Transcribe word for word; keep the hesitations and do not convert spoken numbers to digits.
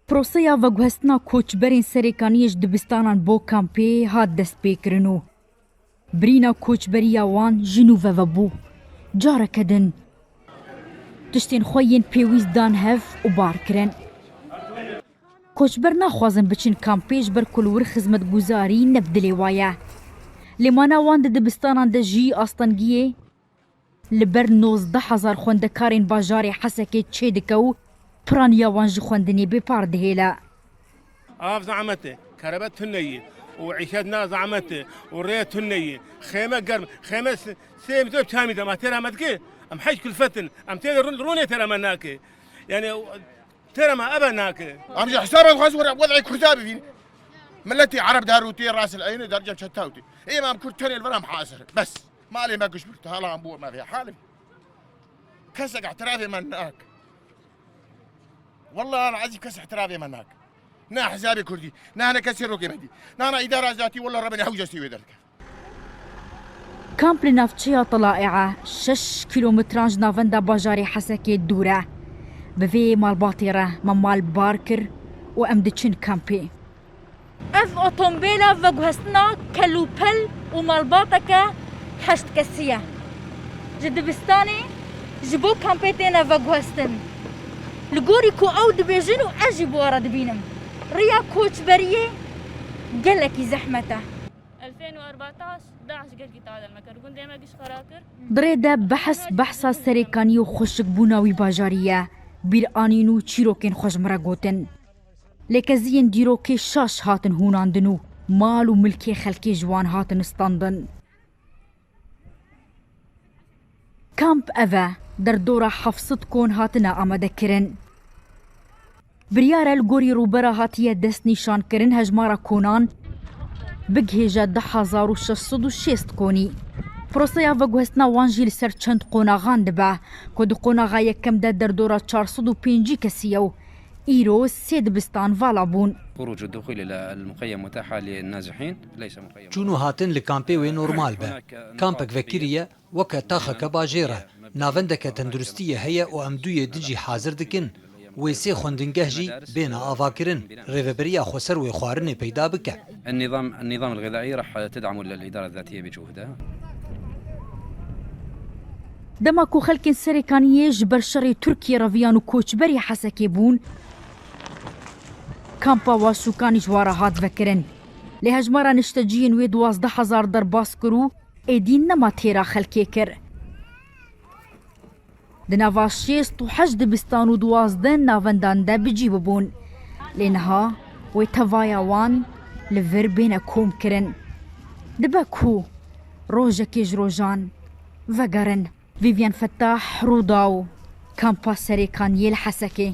Proseya veguhestina koçberên Serêkaniyê ji dibistanan bo kampê hat destpêkirin û birîna koçberiya wan ji nû ve vebû. Careke din tiştên xwe yên pêwîst dan hev û bar kirin. Koçber naxwazin biçin kampê ji ber ku li wir xizmetguzarî ne bi dilê wa ye. Lê mana wan di dibistanan de jî astengiyê li ber nozdeh hezar xwendekarên bajarê Hesekê çêdike û piraniya wan ji xwendinê bêpar dihêle. Av zehmet e, kerebe tune ye û îşet na zehmet e û rê tune ye. Xême germ, xême s-, sê mîtro çar mîtro, ma têra me dike, em heş kulfet in, em tê de rûn-, rûnê têra me nake. Yani, têra me ebe nake. Em ji hesaba xwe were wed'ê Kurda bibîn. Milletê Ereb der û tê ras el eyni dercem çetawtê. Ê em Kurd tenê li vir em hazir. Bes. Malê me giş bû, talan bû me vê halê. Kesek ihtirafê me nak. Wallah el ezîm kes ihtirafê me nak. Ne hizabê Kurdî, ne hene kesê rokê me dî. Nana îdara zatî wallah Rebê ne hewce sî wê derke. Kamp li navçeya Telaia şeş kîlometran ji navenda bajarê Hesekê dûr e. Bi vê malbatê re me mal bar kir û em diçin kampê. Ev otombêla veguhestina kelûpel û malbateke heşt kesî ye. Ji dibistanê ji bo kampê têne veguhestin. Li gorî ku ew dibêjin û ez jî bi we re dibînim, riya koçberiyê gelekî zehmet e. ألفين وأربعتاش داعش قال قتال المكر قلنا ما قش خراكر. Di rê de behs behsa Serêkaniyê û xweşikbûna wî bajarî ye. Bîranîn û çîrokên xwe ji min re gotin. Lê keziyên dîrokê şaş hatin hûnandin û mal û milkê xelkê ji wan hatin standin. Kamp ev e, derdora heft sed kon hatine amadekirin. Biryar e li gorî rûbera hatiye destnîşankirin hejmara konan bigihêje du hezar û şeş sed û şêst konî. Proseya veguhestina wan jî li ser çend qonaxan dibe, ku di qonaxa yekem de derdora çar sed û pêncî kesî ye û îro sê dibistan vala bûn. خروج والدخول إلى المخيم متاحة للنازحين، ليس مخيم. Çûn û hatin li kampê wê normal be. Kampek vekirî ye, weke taxeke bajêr e. Navendeke tenduristiyê heye û em duyê din jî hazir dikin. Wê sê xwendingeh jî bêne avakirin. Rêveberiya xweser wê xwarinê peyda bike. النظام، النظام الغذائي راح تدعمه الإدارة الذاتية بجهودها. Dema ku xelkên Serêkaniyê ji ber şerê Tirkiyê reviyan û koçberî Hesekê bûn, kampa Wasûkanî ji wa re hat vekirin. Lê hejmara nişteciyên wê duwazdeh hezar derbas kir û êdî nema têra xelkê kir. Di nava şêst û heşt dibistan û duwazdeh navendan de bi cî bibûn. Lê niha wê tevaya wan li vir bêne komkirin. Dibe ku rojekê ji rojan vegerin. Vivian Fettah, Rûdaw, Kampa Serêkaniyê li Hesekê.